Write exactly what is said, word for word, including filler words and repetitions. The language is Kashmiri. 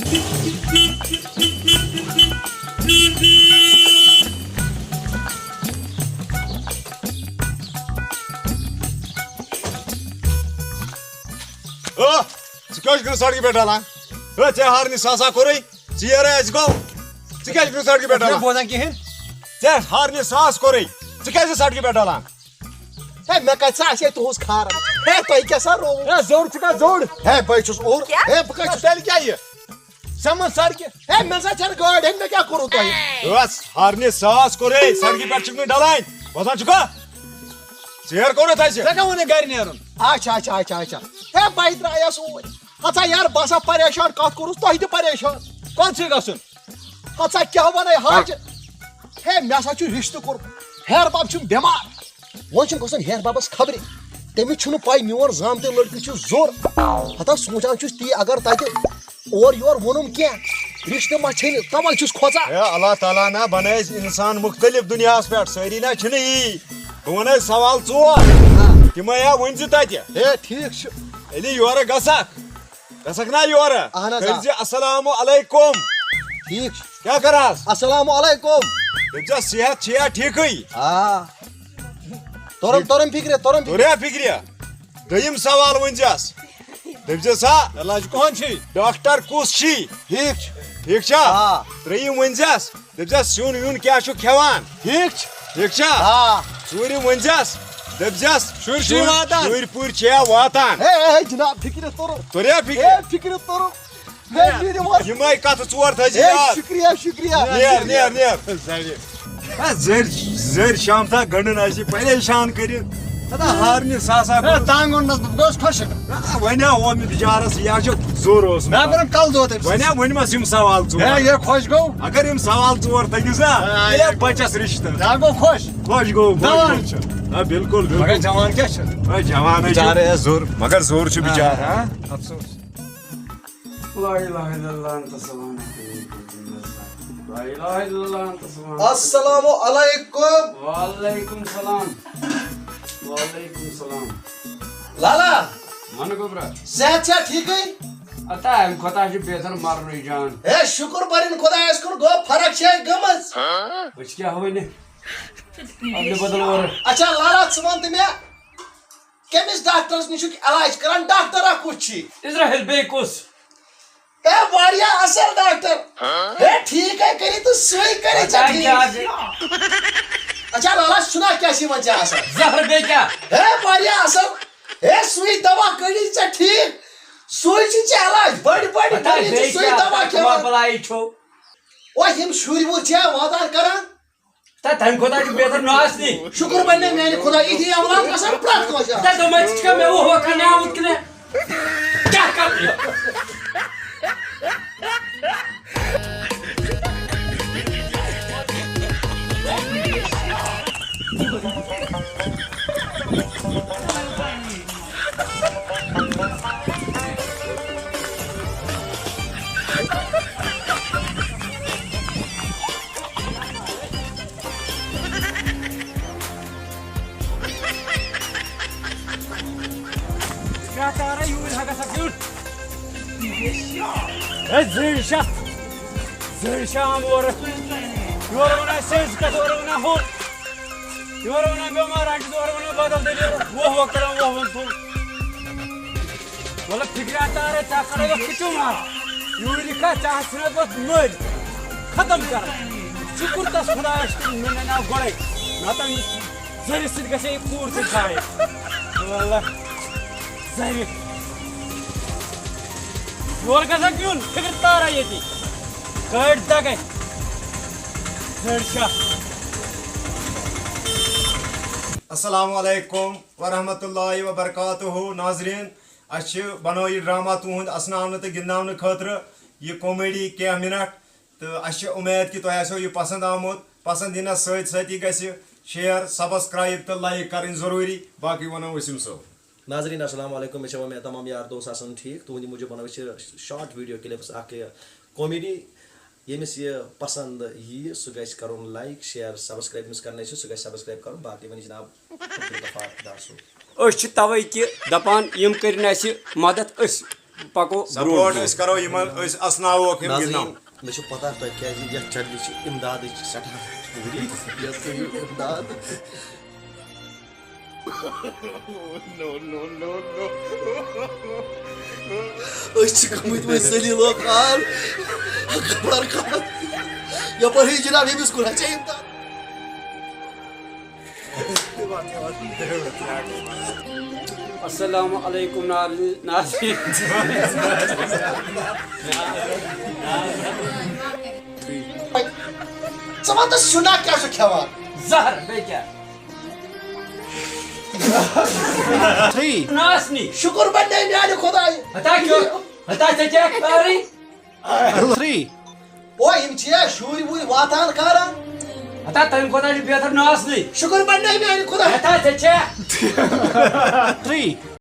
او، ژٕ کیٛازِ چھُکھ نہٕ سڑکہِ پٮ۪ٹھ ڈلان؟ او، ژےٚ ہارنہِ ساسا کوٚرُے، ژیر ہے اَسہِ گوٚو۔ ژٕ کیٛازِ چھُکھ نہٕ سڑکہِ پٮ۪ٹھ ڈلان؟ بوزان کِہیٖنۍ۔ ژےٚ ہارنہِ ساس کوٚرُے، ژٕ کیٛازِ چھُکھ سڑکہِ پٮ۪ٹھ ڈلان؟ ہے، مےٚ کتہِ سا آسہِ ہے تُہنٛز کھارن؟ ہے، تۄہہِ کیٛاہ سا رووُ؟ ہے، زوٚر چھُکھا زوٚر؟ ہے، بہٕ چھُس اوٚر۔ کیٛاہ؟ ہے، بہٕ کتہِ چھُس؟ تیٚلہِ کیٛاہ یہِ؟ ژےٚ مہ سڑکہِ۔ ہے، مےٚ سا چھَنہٕ گٲڑۍ ہٮ۪نۍ، مےٚ کیٛاہ کوٚروٕ تۄہہِ؟ بس، ہارنہِ ساس کوٚرُے، سڑکہِ پٮ۪ٹھ چھُکھ نہٕ ڈلان۔ بوزان چھُکھا؟ ژیر کوٚرُتھ اَسہِ۔ ژےٚ کیٛاہ ووٚنُے گرِ نیرُن؟ اچھا، اچھا، اچھا، اچھا۔ ہے، بہٕ درٛایس اوٗرۍ۔ ہتا یار، بہٕ ہسا پریشان، کتھ کوٚرُس تۄہہِ تہِ پریشان۔ کوٚت چھُے گژھُن؟ ہتا کیٛاہ ونے حاج؟ ہے، مےٚ ہسا چھُ رشتہٕ کوٚرمُت۔ ہیر بب چھُم بٮ۪مار۔ وۄنۍ چھُم گژھُن ہیر ببس خبرِ۔ تٔمِس چھُنہٕ پَے میون زامتٕرۍ لڑکہٕ چھُ زوٚر۔ ہتا سونٛچان چھُس تی اگر تتہِ اور یور ووٚنُم کینٛہہ، رشتہٕ ما چھٔنِس، توے چھُس کھوژان۔ ہے، اللہ تعالیٰ نا بنٲے أسۍ انسان مختلف دنیاہس پٮ۪ٹھ، سٲری نا چھِنہٕ یی۔ بہٕ ونے سوال ژور، تِمے ہا ؤنۍ زِ تتہِ۔ ہے، ٹھیٖک چھُ۔ ییٚلہِ یورٕ گژھکھ، گژھکھ نا یورٕ؟ اہن حظ، آ۔ کٔرۍ زِ السلام علیکم۔ ٹھیٖک چھُ۔ کیٛاہ کرہس؟ السلام علیکم۔ دٔپۍ زِ صحت چھُیا ٹھیٖکٕے؟ آ۔ توٚرُم، توٚرُم فِکرِ، توٚرُم فِکرِ۔ توٚریا فِکرِ؟ دوٚیِم سوال ؤنۍ زِس۔ دٔپۍ زِ سا، علاج کٕہن چھُے؟ ڈاکٹر کُس چھی؟ ٹھیٖک چھُ۔ ٹھیٖک چھا؟ آ۔ ترٛیٚیِم ؤنۍ زِس۔ دٔپۍ زِس، سیُن ویُن کیٛاہ چھُکھ کھٮ۪وان؟ ٹھیٖک چھُ۔ ٹھیٖک چھا؟ آ۔ ژوٗرِم ؤنۍ زِس۔ دٔپۍ زِس، شُرۍ چھِ شُرۍ، واتان۔ شُرۍ پُرۍ چھِیا واتان؟ ہے، ہے، جناب، فِکرِ توٚرُم۔ توٚریا فِکرِ؟ ہے، فِکرِ توٚرُم۔ ہے، شُرۍ واتان۔ یِمے کتھٕ ژور تھٲے زِ ہے، یاد۔ شُکریہ، شُکریہ۔ نیر، نیر، نیر۔ ہے، زٔرۍ، زٔرۍ شام تھا گنڈن آسہِ پریشان کٔرِتھ۔ ہتا ہارنہِ ساسا ہے، گوٚو۔ تنگ اوٚننس بہٕ، بہٕ گوس خۄشک۔ آ، وۄنۍ ہا ووٚن مےٚ بِچارس، یہِ ہا چھُ زوٚر اوس۔ مےٚ کوٚرُن کل دود أمِس۔ وۄنۍ ہا ؤنۍ مس یِم سوال ژور۔ ہے، یہِ خۄش گوٚو۔ اگر یِم سوال ژور تھٲوِس نا، آ، تیٚلہِ ہا یہِ بچس رشتہٕ۔ مےٚ گوٚو خۄش۔ خۄش گوٚو، خۄش دَوان گوٚو۔ چھُ۔ آ، بِلکُل، مگر بِلکُل۔ جوان کیٛاہ چھُ؟ آ، جوان ہے چھُ۔ بِچارٕ ہے زوٚر، مگر زوٚر چھُ آ۔ بِچارٕ، ہا؟ افسوس۔ لا الہ الا اللہ انت سبحانک انی کنت من الظالمین۔ لا الہ الا اللہ انت سبحانک۔ السلام علیکم۔ وعلیکم السلام۔ وعلیکم السلام۔ لالا۔ من گوٚبرا۔ صحت چھا ٹھیکٕے؟ اتا امہِ کھۄتہٕ چھُ بہتر مرنُے جان۔ ہے شُکر بٔرِن خۄدایس کُن، گوٚو فرق چھے گٔمٕژ۔ أسۍ کیٛاہ وَنہِ؟ اَدٕ بدل اورٕ۔ اچھا لالا، ژٕ وَن تہٕ مےٚ، کٔمِس ڈاکٹرس نِش چھُکھ علاج کران؟ ڈاکٹر اکھ کُس چھی؟ اسرائیل، بیٚیہِ کُس؟ ہے، واریاہ اصل ڈاکٹر۔ ہے، ٹھیٖک ہے کٔرِتھ تہٕ سُے کٔرِتھ ژےٚ پتہ ٹھیٖک۔ کیٛاہ؟ اچھا، لالا، سُنا کیٛاہ چھِ یِمن ژےٚ آسان؟ زہر بیٚیہِ کیٛاہ؟ ہے، واریاہ اصل۔ ہے، سُے دوا کٔرِتھ ژےٚ ٹھیٖک۔ سُے چھُ ژےٚ علاج۔ بٔڑۍ بٔڑۍ پتہ مٔریٖض چھِ بیٚیہِ سُے کیٛاہ؟ دوا تۄہہِ کھٮ۪وان۔ کٕمہ بلایہِ چھو؟ او، یِم شُرۍ وُرۍ چھِ واتان کران۔ تہ تمہِ کھۄتہٕ چھُ بہتر نہٕ آسنی۔ شُکر بنہِ میانہِ خۄدایہِ، یِتھی اولاد گژھن پرٛٮ۪تھ کٲنٛسہِ آسٕنۍ۔ تہ دوٚپمَے، ژٕ چھُکھا مےٚ اوہ اوہ کرنہِ آمُت کِنہٕ؟ کیٛاہ کرٕ؟ کیٛاہ کَرٕ یوٗرۍ ہا گژھکھ یُن؟ ہے، زٔنۍ چھا؟ زٔنۍ چھا آمہٕ اورٕ؟ یورٕ وَنان سیٚنٛز کَتھ، اورٕ وَنان ہُہ۔ یورٕ وَنان بٮ۪مار، اَتہِ چھُس اورٕ وَنان بدل دٔلیٖل۔ ووہ ووہ کَران، ووہ ووہ تھوٚو۔ مطلب فِکرِ اَتارَے، ژےٚ کَرَے یَتھ کھِچُن ہا۔ یوٗرۍ یہِ کَتھ، ژےٚ ہا چھُنہ پَتہٕ مٔلۍ ختم کَران۔ شُکُر تَس خۄدایَس کُن، مےٚ نَنیو گۄڈَے۔ نَتہٕ أمِس زَرِ سۭتۍ گژھِ ہے یہِ کوٗر تہِ ضایع۔ واللہ۔ زَرِ۔ یورٕ گژھکھ یُن، فِکرِ تارا ییٚتی۔ کٔڑۍ دَگَے۔ زٔڑۍ چھا۔ السلام علیکم ورحمۃ اللہ وبرکاتہ۔ ناظرین، اَسہِ چھِ بنٲوِتھ ڈرامہ تُہُنٛد اَسناونہٕ تہٕ گِنٛدناونہٕ خٲطرٕ۔ یہِ comedy کینٛہہ مِنٹ۔ تہٕ اَسہِ چھِ اُمید کہِ تۄہہِ آسیو یہِ پسنٛد آمُت۔ پسنٛد یِنَس سۭتۍ سۭتی گژھِ share، subscribe تہٕ like کَرٕنۍ ضروٗری۔ باقٕے وَنو وسیٖم صٲب۔ ناظریٖن، السلام علیکم۔ مےٚ چھِ وۄمید تمام یار دوست آسَن ٹھیٖک۔ تُہٕنٛدِ موٗجوٗب بَنٲو أسۍ یہِ short video clips اَکھ، یہِ comedy۔ ییٚمِس یہِ پسنٛد یِیہِ، سُہ گژھِ کَرُن like، share، subscribe۔ ییٚمِس کَرنَے چھُ، سُہ گژھِ subscribe کَرُن۔ باقٕے وَنہِ جناب عبدالغفار ڈار صٲب۔ أسۍ چھِ تَوَے کہِ دَپان، یِم کٔرِنۍ اَسہِ مدد، أسۍ پکو برونٛٹھ سپورٹ برونٛٹھ۔ أسۍ کرو یِمن، أسۍ اسناووکھ یِم ناظریٖن، گِنٛدناو۔ مےٚ چھُ پتہ تۄہہِ کیٛازِ یتھ چنلہِ چھِ امدادٕچ سٮ۪ٹھاہ ضروٗری۔ یتھ کٔرِو امداد۔ أسۍ چھِ گٔمٕتۍ وۄنۍ ذلیل و خوار۔ خبر کر۔ یپٲرۍ ہے جناب ییٚمِس کُن ہا چھِ امداد۔ السلام علیکم ناظ-، ناظرین۔ ژٕ وَن تہٕ سیُنا کیٛاہ چھُ کھٮ۪وان؟ زہر، بیٚیہِ کیٛاہ؟ Three۔ ناسنی۔ شُکُر بَنیٛاے میٛانہِ خۄدایہِ۔ ہتا کیٛاہ؟ ہتا ژےٚ کیٛاہ کَرٕے؟ Three۔ او، یِم چھِ یا شُرۍ وُرۍ واتان کَران۔ ہتا تَمہِ کھۄتہٕ چھُ بہتر ناسنٕے۔ شُکُر بَنیٛاے میٛانہِ خۄدایہِ۔ ہتا ژےٚ چھےٚ۔ Three۔